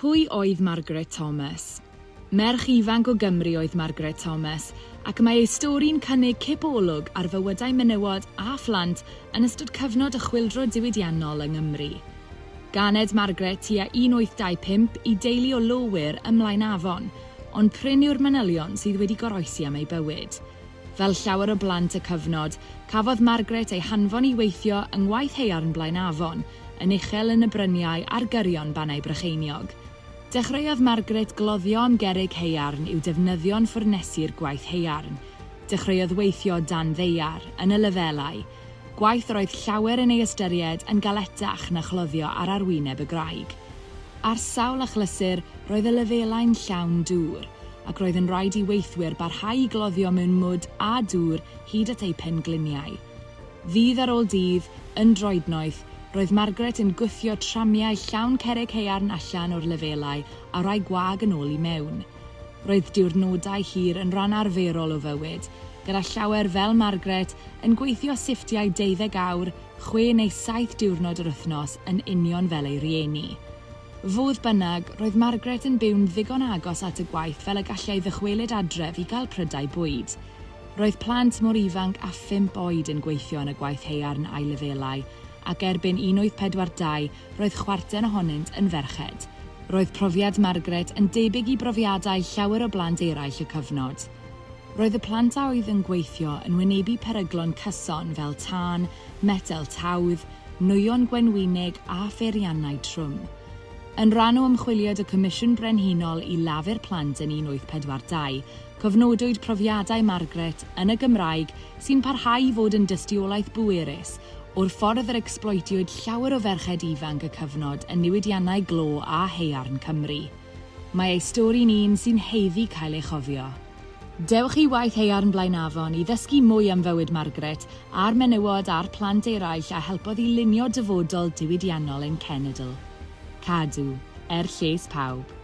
Pwy oedd Margaret Thomas? Merch ifanc o Gymru oedd Margaret Thomas, ac mae ei stori'n cynnig cip olwg ar fywydau menywod a phlant yn ystod cyfnod y Chwyldro Diwydiannol yng Nghymru. Ganed Margaret tua 1825 i deulu o lowyr ym Mlaenafon, ond prin yw'r manylion sydd wedi goroesi am ei bywyd. Fel llawer o blant y cyfnod, cafodd Margaret ei hanfon i weithio yng ngwaith haearn Blaenafon, yn uchel yn y bryniau ar gyrion Bannau Brycheiniog. Dechreuodd Margaret gloddio am gerrig haearn i'w defnyddio'n ffwrnesi'r gwaith haearn. Dechreuodd weithio dan ddaear, yn y lefelau, gwaith yr oedd llawer yn ei ystyried yn galetach na chloddio ar arwyneb y graig. Ar sawl achlysur, roedd y lefelau'n llawn dŵr, ac roedd yn rhaid i weithwyr barhau i gloddio mewn mwd a dŵr hyd at eu pengliniau. Ddydd ar ôl dydd, yn droednoeth, roedd Margaret yn gwthio tramiau llawn cerrig haearn allan o'r lefelau a rhai gwag yn ôl i mewn. Roedd diwrnodau hir yn rhan arferol o fywyd, gyda llawer fel Margaret yn gweithio sifftiau deuddeg awr, chwe neu saith diwrnod yr wythnos yn union fel ei rhieni. Fodd bynnag, roedd Margaret yn byw'n ddigon agos at y gwaith fel y gallai ddychwelyd adref i gael prydau bwyd. Roedd plant mor ifanc â phump oed yn gweithio yn y gwaith haearn a'i lefelau, ac erbyn 1842 roedd chwarter ohonynt yn ferched. Roedd profiad Margaret yn debyg i brofiadau llawer o blant eraill y cyfnod. Roedd y plant a oedd yn gweithio yn wynebu peryglon cyson fel tân, metel tawdd, nwyon gwenwynig a pheiriannau trwm. Yn rhan o ymchwiliad y Comisiwn Brenhinol i Lafur Plant yn 1842, cofnodwyd profiadau Margaret yn y Gymraeg sy'n parhau i fod yn dystiolaeth bwerus o'r ffordd yr ecsbloetiwyd llawer o ferched ifanc y cyfnod yn niwydiannau glo a haearn Cymru. Mae ei stori'n un sy'n haeddu cael ei chofio. Dewch i Waith Haearn Blaenafon i ddysgu mwy am fywyd Margaret a'r menywod a'r plant eraill a helpodd i lunio dyfodol diwydiannol ein cenedl. Cadw, er lles pawb.